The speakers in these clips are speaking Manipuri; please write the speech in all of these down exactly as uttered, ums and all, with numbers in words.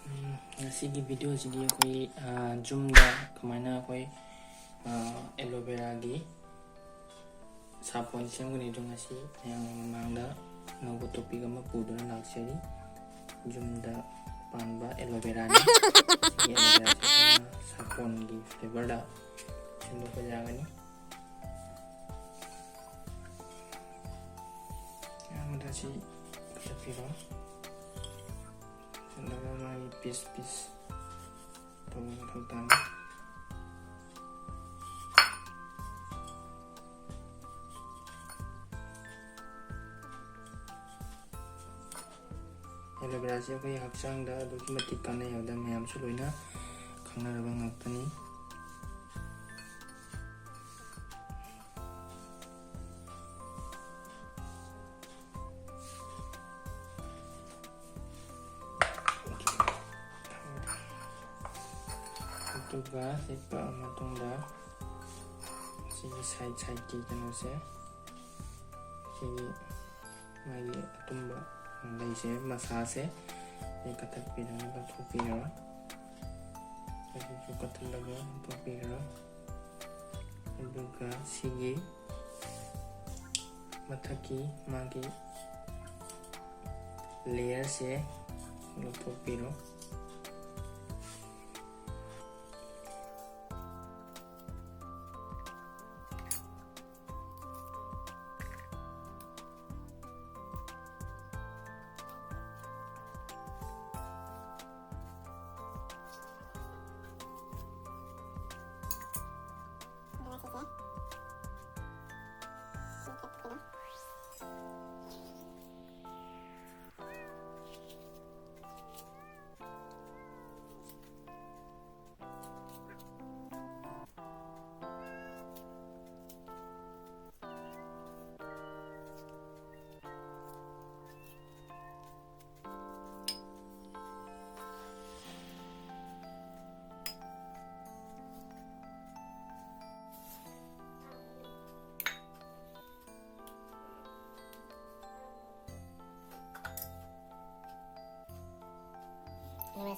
ꯎꯝ, ꯉꯁꯤꯒꯤ ꯚꯤꯗꯤꯑꯣꯁꯤꯗꯤ ꯑꯩꯈꯣꯏ, ꯑ, ꯌꯨꯝꯗ ꯀꯃꯥꯏꯅ ꯑꯩꯈꯣꯏ, ꯑ, ꯑꯦꯂꯣ ꯚꯦꯔꯥꯒꯤ ꯁꯥꯄꯣꯟ ꯁꯦꯝꯒꯅꯤꯗꯣ ꯉꯁꯤ ꯃꯌꯥꯝꯒꯤ ꯃꯃꯥꯡꯗ ꯑꯅꯧꯕ ꯇꯣꯄꯤꯛ ꯑꯃ ꯄꯨꯗꯨꯅ ꯂꯥꯛꯆꯔꯤ꯫ ꯌꯨꯝꯗ ꯄꯥꯟꯕ ꯑꯦꯂꯣ ꯚꯦꯔꯥꯅꯤ꯫ ꯁꯤꯒꯤ ꯑꯦꯂꯣ ꯚꯦꯔꯥꯁꯤ ꯑꯩꯈꯣꯏꯅ ꯁꯥꯄꯣꯟꯒꯤ ꯐ꯭ꯂꯦꯚꯔꯗ ꯁꯦꯝꯗꯣꯛꯄ ꯌꯥꯒꯅꯤ꯫ ꯑꯍꯥꯟꯕꯗ ꯁꯤ ꯀꯛꯊꯠꯄꯤꯔꯣ꯫ ꯀꯛꯊꯠꯂꯒ ꯃꯥꯒꯤ ꯄꯤꯁ ꯄꯤꯁ ꯇꯧꯕ ꯃꯊꯧ ꯇꯥꯏ꯫ ꯑꯦꯂꯣ ꯚꯦꯔꯥꯁꯦ ꯑꯩꯈꯣꯏ ꯍꯛꯆꯥꯡꯗ ꯑꯗꯨꯛꯀꯤ ꯃꯇꯤꯛ ꯀꯥꯟꯅꯩ ꯍꯥꯏꯕꯗ ꯃꯌꯥꯝꯁꯨ ꯂꯣꯏꯅ ꯈꯪꯅꯔꯕ ꯉꯥꯛꯇꯅꯤ꯫ ꯑꯗꯨꯒ ꯁꯤ ꯀꯛꯑ ꯃꯇꯨꯡꯗ ꯁꯤꯒꯤ ꯁꯥꯏꯠ ꯁꯥꯏꯠꯀꯤ ꯀꯩꯅꯣꯁꯦ, ꯁꯤꯒꯤ ꯃꯥꯒꯤ ꯑꯇꯨꯝꯕ ꯂꯩꯁꯦ, ꯃꯁꯥꯁꯦ ꯁꯤ ꯀꯛꯊꯠꯄꯤꯔꯒ ꯂꯧꯊꯣꯛꯄꯤꯔꯣ꯫ ꯑꯗꯨꯁꯨ ꯀꯛꯊꯠꯂꯒ ꯂꯧꯊꯣꯛꯄꯤꯔꯣ꯫ ꯑꯗꯨꯒ ꯁꯤꯒꯤ ꯃꯊꯛꯀꯤ ꯃꯥꯒꯤ ꯂꯦꯌꯔꯁꯦ ꯂꯧꯊꯣꯛꯄꯤꯔꯣ꯫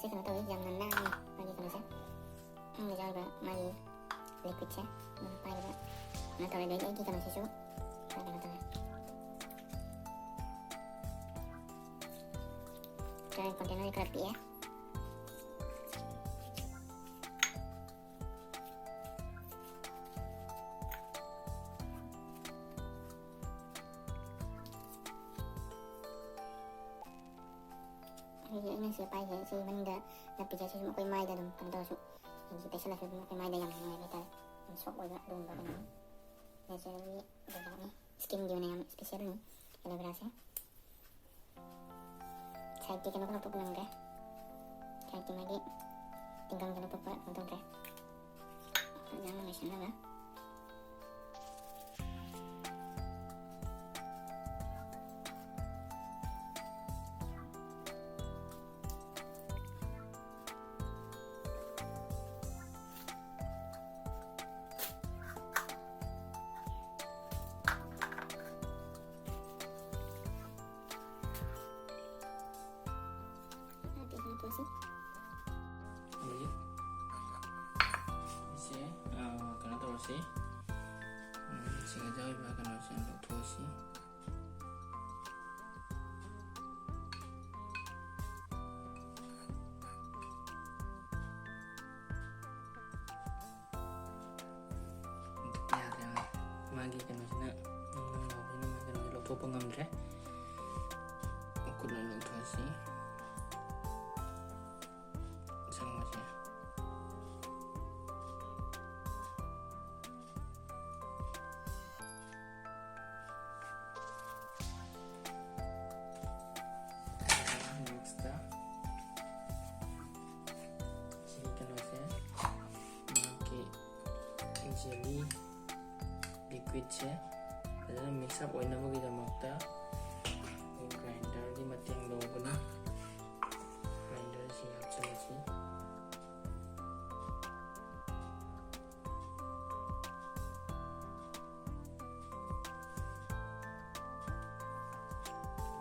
ꯀꯩꯅꯣ ꯇꯧꯋꯤ, ꯌꯥꯝꯅ ꯅꯥꯟꯅ ꯃꯥꯒꯤ ꯀꯩꯅꯣꯁꯦ, ꯃꯅꯨꯡꯗ ꯌꯥꯎꯔꯤꯕ ꯃꯥꯒꯤ liquidꯁꯦ ꯑꯗꯨꯝ ꯄꯥꯏꯕꯗ ꯀꯩꯅꯣ ꯇꯧꯔꯦ꯫ ꯑꯗꯩꯗꯤ ꯑꯩꯒꯤ ꯀꯩꯅꯣꯁꯤꯁꯨ ꯈꯔ ꯀꯩꯅꯣ ꯇꯧꯔꯦ, ꯈꯔ container ꯈꯔ ꯄꯤꯛꯑꯦ꯫ ꯑꯗꯒꯤ ꯑꯩꯅ ꯁꯤꯗ ꯄꯥꯏꯁꯦ, ꯁꯤ ꯃꯅꯤꯡꯗ ꯅꯞꯄꯤꯁꯦ, ꯁꯤ ꯁꯨꯝ ꯑꯩꯈꯣꯏ ꯃꯥꯏꯗ ꯑꯗꯨꯝ ꯀꯩꯅꯣ ꯇꯧꯔꯁꯨ, ꯍꯥꯏꯗꯤ ꯇꯩꯁꯜꯂꯁꯨ ꯑꯗꯨꯝ ꯑꯩꯈꯣꯏ ꯃꯥꯏꯗ ꯌꯥꯝꯅ ꯅꯨꯡꯉꯥꯏꯕ ꯍꯥꯏꯇꯥꯔꯦ꯫ ꯌꯥꯝ soft ꯑꯣꯏꯕ ꯑꯗꯨꯒꯨꯝꯕ ꯀꯩꯅꯣꯅꯤ꯫ Naturalꯒꯤ ꯄ꯭ꯔꯗꯛꯅꯤ, skinꯒꯤ ꯑꯣꯏꯅ ꯌꯥꯝ specialꯅꯤ aloe veraꯁꯦ꯫ Sideꯀꯤ ꯀꯩꯅꯣ ꯂꯧꯊꯣꯛꯄ ꯅꯪꯗ꯭ꯔꯦ, sideꯀꯤ ꯃꯥꯒꯤ ꯇꯤꯡꯒꯪꯗꯣ ꯂꯧꯊꯣꯛꯄ ꯀꯩꯅꯣ ꯇꯧꯗ꯭ꯔꯦ꯫ ꯐꯖꯅ ꯂꯣꯏꯁꯤꯜꯂꯒ ꯑꯗꯒꯤ ꯁꯤ, ꯑ, ꯀꯩꯅꯣ ꯇꯧꯔꯁꯤ꯫ ꯎꯝ, ꯁꯤꯒ ꯌꯥꯎꯔꯤꯕ ꯀꯩꯅꯣꯁꯦ ꯂꯧꯊꯣꯛꯑꯁꯤ꯫ ꯌꯥꯗ꯭ꯔꯦ꯫ ꯃꯥꯒꯤ ꯀꯩꯅꯣꯁꯤꯅ, ꯅꯪ ꯅꯪ ꯂꯥꯎꯕꯁꯤꯅ ꯃꯥꯒꯤ ꯀꯩꯅꯣꯁꯦ ꯂꯧꯊꯣꯛꯄ ꯉꯝꯗ꯭ꯔꯦ꯫ ꯃꯈꯨꯠ ꯂꯣꯏ ꯂꯧꯊꯣꯛꯑꯁꯤ꯫ ꯑꯁꯪꯕꯁꯦ꯫ Nextꯇ ꯁꯤ ꯀꯩꯅꯣꯁꯦ, ꯃꯥꯒꯤ jelly liquidꯁꯦ ꯐꯖꯅ mix up ꯑꯣꯏꯅꯕꯒꯤꯗꯃꯛꯇ ꯑꯩꯈꯣꯏ grinderꯒꯤ ꯃꯇꯦꯡ ꯂꯧꯒꯅꯤ꯫ Grinderꯁꯤ ꯍꯥꯞꯆꯤꯜꯂꯁꯤ꯫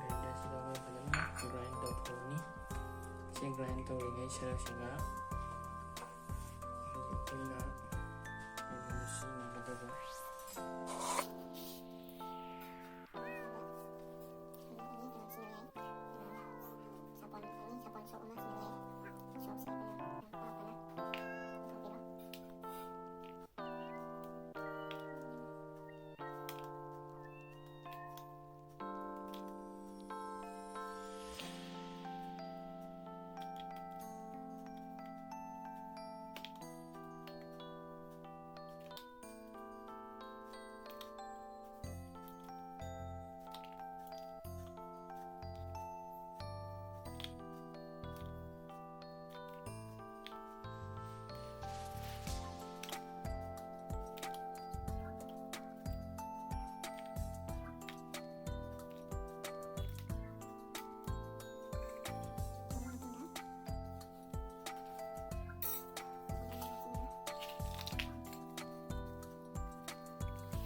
Grinderꯁꯤꯗ ꯑꯩꯈꯣꯏ ꯐꯖꯅ grind ꯇꯧꯊꯣꯛꯑꯅꯤ꯫ ꯁꯤ ꯒ꯭ꯔꯥꯏꯟ ꯇꯧꯔꯤꯉꯩ ꯁꯔꯨꯛꯁꯤꯒ ꯑꯩꯈꯣꯏꯅ ꯁꯤꯖꯤꯟꯅꯒꯗꯕ ꯁꯥꯄꯣꯟ, ꯁꯥꯄꯣꯟ ꯁꯣꯞ ꯑꯃ ꯁꯤꯖꯤꯟꯅꯩ꯫ ꯁꯣꯞꯁꯦ ꯑꯩꯈꯣꯏꯅ ꯄꯥꯛꯄꯅ ꯄꯨꯊꯣꯛꯄꯤꯔꯣ꯫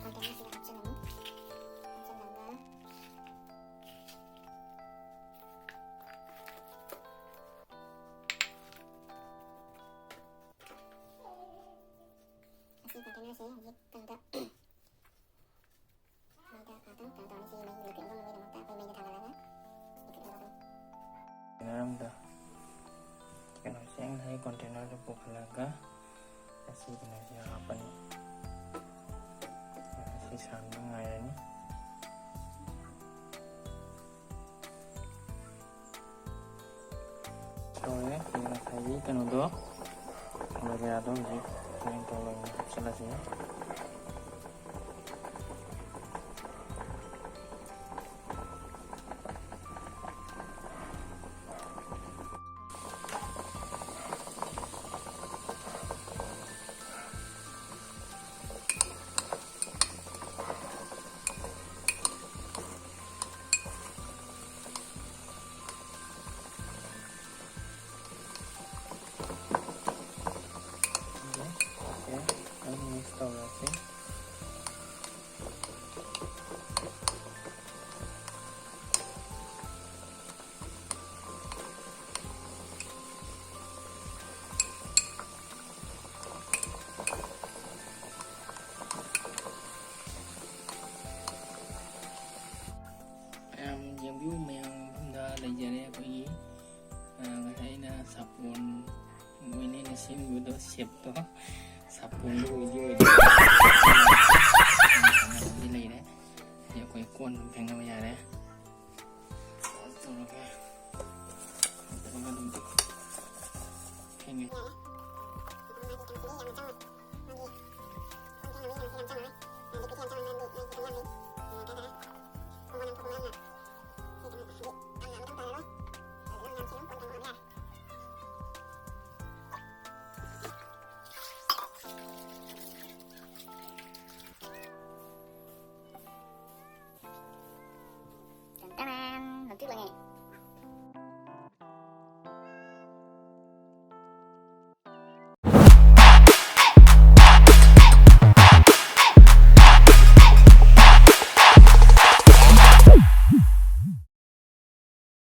ꯀꯟꯇꯦꯅꯔꯁꯤꯗ ꯍꯥꯞꯆꯤꯜꯂꯅꯤ꯫ ꯍꯥꯞꯆꯤꯜꯂꯒ ꯑꯁꯤ ꯀꯟꯇꯦꯅꯔꯁꯦ ꯍꯧꯖꯤꯛ ꯀꯩꯅꯣꯗ ꯃꯩꯗ ꯉꯥꯛꯇꯪ ꯀꯩꯅꯣ ꯇꯧꯔꯅꯤ꯫ ꯁꯤ ꯃꯍꯤ ꯂꯤꯀ꯭ꯋꯤꯠ ꯑꯣꯟꯊꯣꯛꯅꯕꯒꯤꯗꯃꯛꯇ ꯑꯩꯈꯣꯏ ꯃꯩꯗ ꯊꯥꯡꯒꯠꯂꯒ ꯂꯤꯀ꯭ꯋꯤꯠ ꯑꯣꯟꯊꯣꯛꯀꯅꯤ꯫ ꯀꯟꯇꯦꯅꯔ ꯑꯃꯗ ꯀꯩꯅꯣ ꯆꯦꯡ ꯍꯩ ꯀꯟꯇꯦꯅꯔꯗꯨ ꯄꯨꯈꯠꯂꯒ ꯑꯁꯤ ꯀꯩꯅꯣꯁꯤ ꯍꯥꯞꯄꯅꯤ꯫ ꯑꯁꯤ ꯁꯥꯍꯟꯕ ꯉꯥꯏꯔꯅꯤ꯫ ꯇꯧꯔꯦ꯫ ꯑꯗꯨꯒ ꯉꯁꯥꯏꯒꯤ ꯀꯩꯅꯣꯗꯣ, ꯕꯖꯤꯌꯥꯗꯣ ꯍꯧꯖꯤꯛ ꯀꯩꯅꯣ ꯇꯧꯔꯒ ꯍꯥꯞꯆꯤꯜꯂꯁꯤ꯫ ꯑꯣꯀꯦ, ꯑꯗꯨꯝ ꯃꯤꯛꯁ ꯇꯧꯔꯁꯤ꯫ ꯇꯦꯞꯇꯣ ꯁꯥꯄꯣꯟꯗꯣ ꯑꯣꯏꯗꯤ ꯑꯣꯏ꯫ ꯂꯩꯔꯦ꯫ ꯍꯧꯖꯤꯛ ꯑꯩꯈꯣꯏ ꯀꯣꯟ ꯑꯗꯨꯝ ꯐꯦꯡꯅꯕ ꯌꯥꯔꯦ꯫ ꯇꯧꯔꯒ ꯑꯗꯨꯝ ꯐꯦꯡꯉꯦ꯫